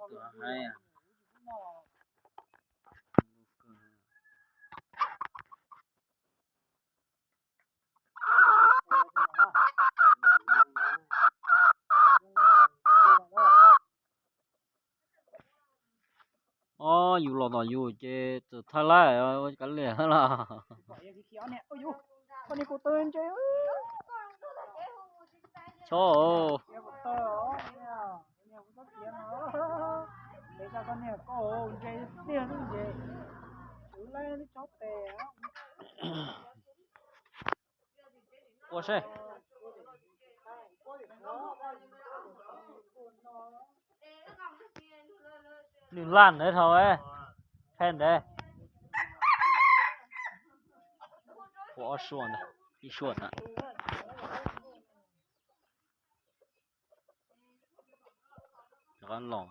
Tus haib. Ob, yus los tom yus ces txawm thaij laij ua kav liam lawm. Chob. Ua seb. Nws laj ntawd dhau, pheej ntawd. Ua ob suab ntag, ib suab ntag. Rov qab los.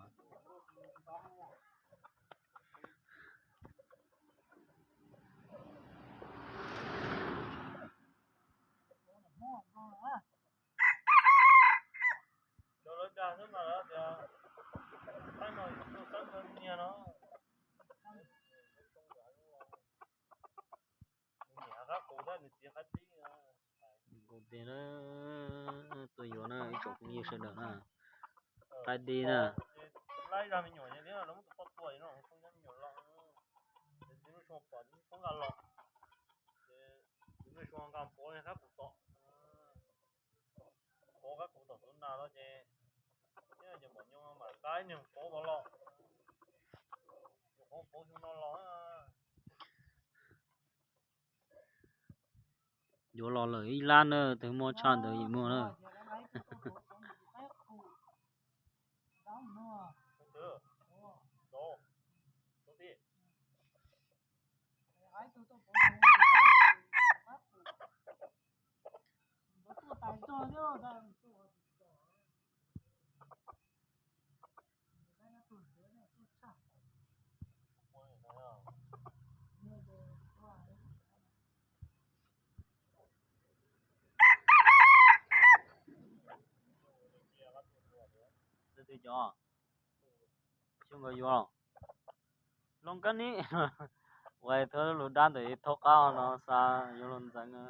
Cov lawv dag xwb mas lawv tias, qaib no yus tuaj xeeb kawg niag no. Nws niam qab qus thiab nws txiv qaib dib. Nkaus tiag na, tuaj yuav na ib tsoom phooj ywg sawv daws na. Qaib dib na. Laib zaj me nyuam, lawv muab tus poj tua no, txiv Nuj Sua pom txiv Nuj Sua nqa los, ces txiv Nuj Sua nqa pov qab qus tom, pov qab qus tom tus nas los ces, ces Maum Nyoog mam nqa ib niag pov tom los, nyuam qhuav pov xyoo no los. Yuav los lawm ib lab na, twb muaj tshaj ntawd yim muag na. Xyov nkawd yuav los, kab ni, ua thawj lus dab ntawm thab qab no xav yuav luag ntxeev.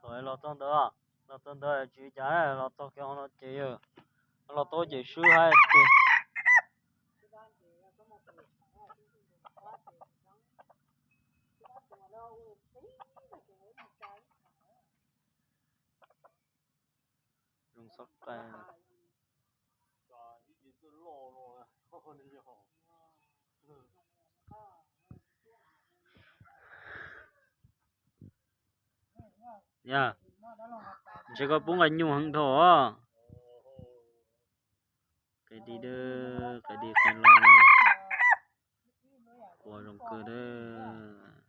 Thaum los txog ntawd, los txog ntawd tsis cas, los txog kiag no ces yog los tau ces swb hais tias zoo xob qai. Yog, ntshe koj pub nqaij nyuj heev dhau os. Qe di, qe di qe los, qua zoo kawg dab.